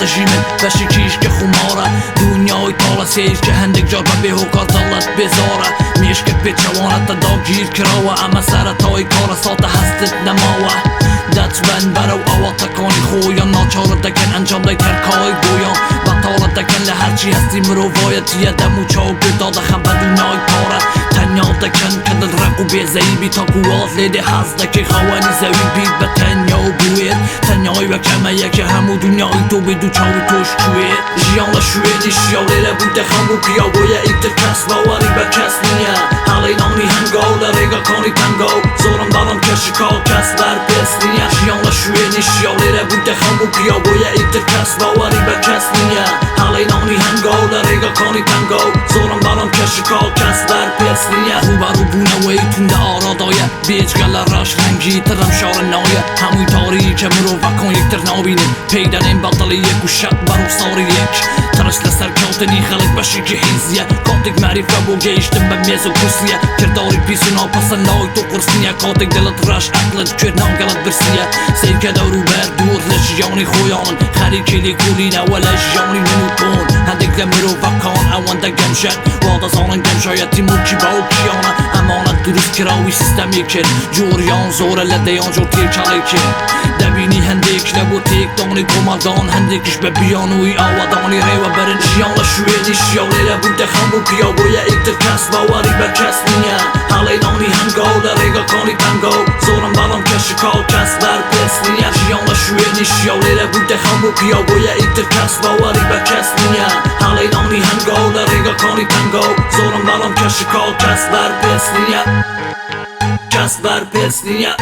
دەژی من بەشێکیش کە خومارە دونیای تاڵە سەیر کە هەندێک جار بە بێ هۆکار دڵت بێزارە مێشکت پێچەوانەتە داگیر کراوە ئەمە سەرەتای کارەساتە هەستت نەماوە دەتبەن بەرەو ئاواتەکانی خۆیان ناچارت دەکەن ئەنجام دەیت هەر کارێک بۆیان بەتاڵت دەکەن لە هەرچی هەستی مرۆڤایەتیە دەم و چاو گوێ دادەخەن بە دونیای پارە تەنیا دەکەن کە دڵ ڕەق و بێزەیی بی تاکو وات لێدێ حەز دەکەی خاوەنی زەوی بیت بە تەنیا و بوێت تەنیای وەک ئەمە یەکە هەموو دونیای تۆ بێت و چاوی تۆش کوێت ژیان لە شوێنی شیاو لێرە بوویتە خەم و پیاو بۆیە ئیتر کەس باوەڕی بە کەس نییە هەڵێنانی هەنگاو لە ڕێگاکانی تەنگاو زۆرم بەڵام کە شکاو کەس بەرپرس نییە ژیان لە شوێنی شیاو لێرە بوویتە خەم و پیاو بۆیە ئیتر کەس باوەڕی بە کەس نییە هەڵێنانی هەنگاو لە ڕێگاکانی تەنگاو زۆرم بەڵام کە شکاو کەس بەرپرس نییە ڕووبەڕووبوونەوەی توندە ئارادایە بێجگە لە ڕەش ڕەنگی تر ئەم شارە نایە هەمووی تاریکە مرۆڤەکان یەکتر نابینن پێی دەڵێن بە دڵی یەک و شەق بە ڕووخساری یەک ترس لە سەرکەوتنی خەڵک بەشێکی حیزیە کاتێک مەعریفە بۆ گەیشتن بە مێز و کورسیە کرداری پیس و ناپەسەند لای تۆ قورس نییە کاتێک دڵت ڕەش ئەقڵت کوێر ناگەڵت برسیە سەیرکە دەوروبەر دوور لە ژیانی خۆیانن خەریکی لێکۆڵینەوە لە ژیانی من و تۆن هەندێک لە مرۆڤەکان ئەوەندە گەمژەن وا دەزانن گەمژایەتی موڵکی باوکیانە ئەمانە دروستکراوی سیستەمێکن جۆریان زۆرە لە دەیان جۆر تێکەڵێکن دەبینی هەندێک لە بۆ تێکدانی کۆمەڵگان هەندێکیش بە بیانووی ئاوەدانی ڕێوەبەرن ژیان لە شوێنی شیاو لێرە بوویتە خەم و پیاو بۆیە ئیتر کەس باوەڕی بە کەس نییە هەڵێنانی هەنگاو لە ڕێگاکانی تەنگاو زۆرم بەڵام کە شکاو کەس بەرپرس نییە ژیان لە شوێنی شیاو لێرە بوویتە خەم و پیاو بۆیە ئیتر کەس باوەڕی بە کەس نییە هەڵێنانی هەنگاو لە ڕێگاکانی تەنگاو زۆرم بەڵام کە شکاو کەس بەرپرس نییە کەس بەرپرس نییە.